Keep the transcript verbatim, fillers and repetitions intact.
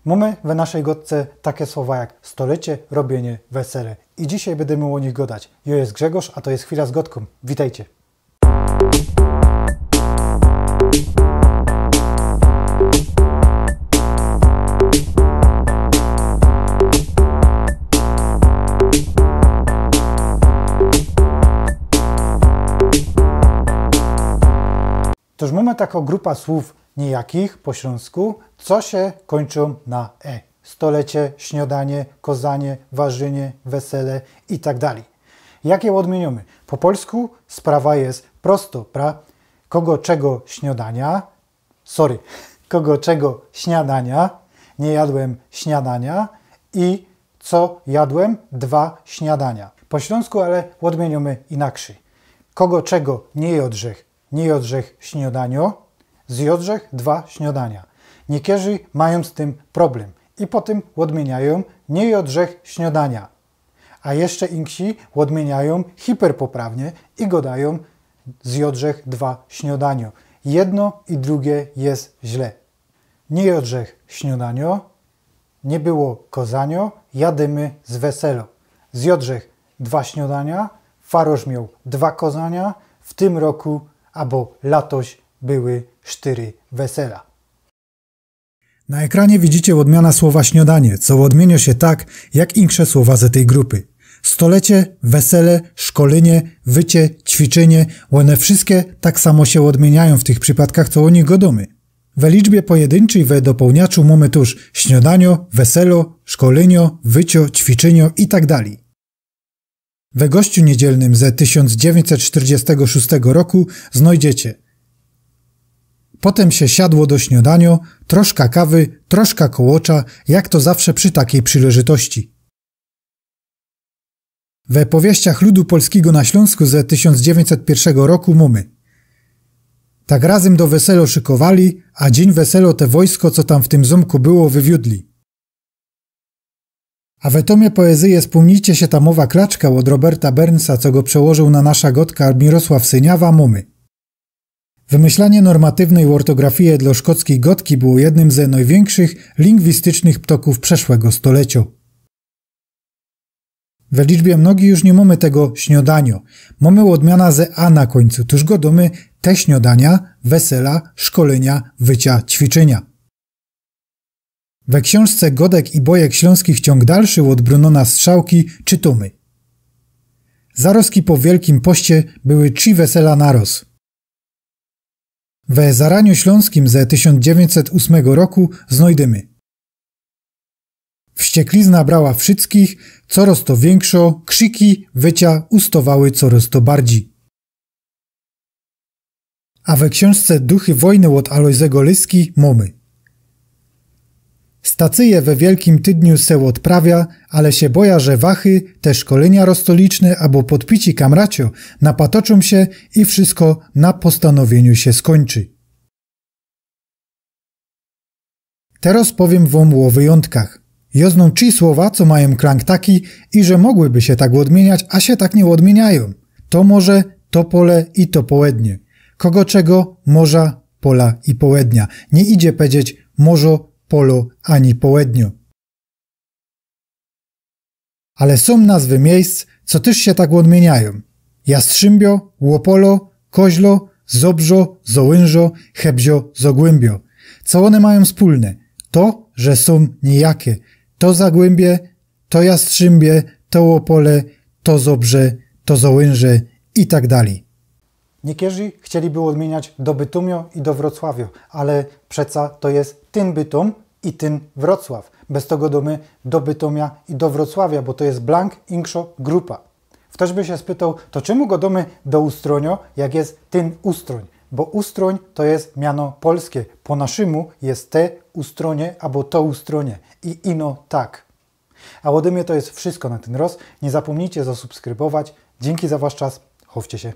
Mōmy we naszyj gŏdce take słowa jak stolecie, robiynie, wesele. I dzisiej bydymy ô nich gŏdać. Jŏ je Grzegorz, a to je Chwila z Gŏdkōm. Witejcie. Tōż mōmy takõ grupã słōw nijakich po ślōnsku, co sie kōńczōm na e. Stolecie, śniŏdanie, kŏzanie, warzynie, wesele i tak dalij. Jak je ôdmieniōmy? Po polsku sprawa je prosto, pra? Kogo, czego, śniŏdania? Sorry. Kogo, czego, śniadania? Nie jadłem śniadania. I co jadłem? Dwa śniadania. Po ślōnsku, ale ôdmieniōmy inakrzyj. Kogo, czego nie jŏdłech? Nie jŏdłech śniŏdaniŏ. Zjŏdłech dwa śniŏdania. Niykerzy majōm z tym problym i potym ôdmieniajōm: nie jŏdłech śniŏdania. A jeszcze inksi ôdmieniajōm hiperpoprawnie i gŏdajōm: zjŏdłech dwa śniŏdaniŏ. Jedno i drugie je źle. Nie jŏdłech śniŏdaniŏ, niy było kŏzaniŏ, jadymy z weselŏ. Zjŏdłech dwa śniŏdania, farosz mioł dwa kŏzania, w tym roku abo latoś były sztyry wesela. Na ekranie widzicie ôdmianã słowa śniŏdanie, co ôdmieniŏ sie tak, jak insze słowa ze tyj grupy. Stolecie, wesele, szkolynie, wycie, ćwiczynie, ône wszyjske tak samo sie ôdmieniajōm w tych przipadkach, co ô nich gŏdōmy. We liczbie pojedynczyj we dopołniaczu mōmy tōż śniŏdaniŏ, weselŏ, szkolyniŏ, wyciŏ, ćwiczyniŏ i tak dalij. We Gościu Niedzielnym ze tysiōnc dziewiyńćset sztyrdziestego szōstego roku znojdziecie: Potym sie siadło do śniŏdaniŏ, troszka kawy, troszka kołocza, jak to zawsze przi takij przileżytości. We Powieściach ludu polskigo na Ślōnsku ze tysiōnc dziewiyńćset piyrszego roku mōmy: Tak razym do weselŏ szykowali, a dziyń weselŏ te wojsko, co tam w tym zōmku było, wywiōdli. A we tōmie poezyje spōmnijcie sie ta mŏwa klaczka ôd Roberta Burnsa, co go przełożōł na naszã gŏdkã Mirosław Syniawa, mōmy: Wymyślanie normatywnyj ôrtografije dlŏ szkockyj gŏdki było jednym ze nojwiynkszych lingwistycznych ptokōw przeszłego stoleciŏ. We liczbie mnogi już niy mōmy tego śniŏdaniŏ. Mōmy ôdmianã ze a na kōńcu. Tōż gŏdōmy te śniŏdania, wesela, szkolynia, wycia, ćwiczynia. We ksiōnżce Godek i Bojek Ślōnskich, ciōng dalszy, ôd Brōnōna Strzałki czytōmy: Zarŏzki po Wielkim Poście były trzi wesela naroz. We Zaraniu Ślōnskim ze tysiōnc dziewiyńćset ôsmego roku znojdymy: Wścieklizna brała wszyjskich, coroz to wiynkszŏ, krzyki, wycia ustŏwały coroz to bardzij. A we ksiōnżce Duchy wojny ôd Alojzego Lyski mōmy: Stacyje we Wielkim Tydniu se ôdprawia, ale sie boja, że wachy, te szkolynia roztoliczne abo podpici kamraciŏ napatoczōm sie i wszyjsko na postanowiyniu sie skōńczy. Teroz powiym wōm ô wyjōntkach. Jŏ znōm trzi słowa, co majōm klang taki, iże mogłyby sie tak ôdmieniać, a sie tak niy ôdmieniajōm. To morze, to pole i to połednie. Kogo czego, morza, pola i połednia. Niy idzie pedzieć morzŏ, polo ani połedniŏ. Ale sōm nazwy miejsc, co tyż sie tak ôdmieniajōm. Jastrzymbiŏ, Łopolo, Koźlo, Zobrzŏ, Zołynżŏ, Hebziŏ, Zogłymbiŏ. Co ône majōm wspōlne? To, że sōm nijake. To Zagłymbie, to Jastrzymbie, to Łopole, to Zobrze, to Zołynże i tak dalij. Niykerzy chcieliby ôdmieniać do Bytōmiŏ i do Wrocławiŏ, ale przeca to je tyn Bytōm i tyn Wrocław. Bez tego gŏdōmy do Bytōmiŏ i do Wrocławiŏ, bo to je blank inkszŏ grupa. Ftoś by sie spytoł, to czymu gŏdōmy do Ustrōniŏ, jak je tyn Ustrōń? Bo Ustrōń to je miano polske, po naszymu je te Ustrōnie abo to Ustrōnie i ino tak. A ôdy mie to je wszysko na tyn roz. Niy zapōmnijcie zasubskrybować. Dziynki za wasz czas. Chowcie sie.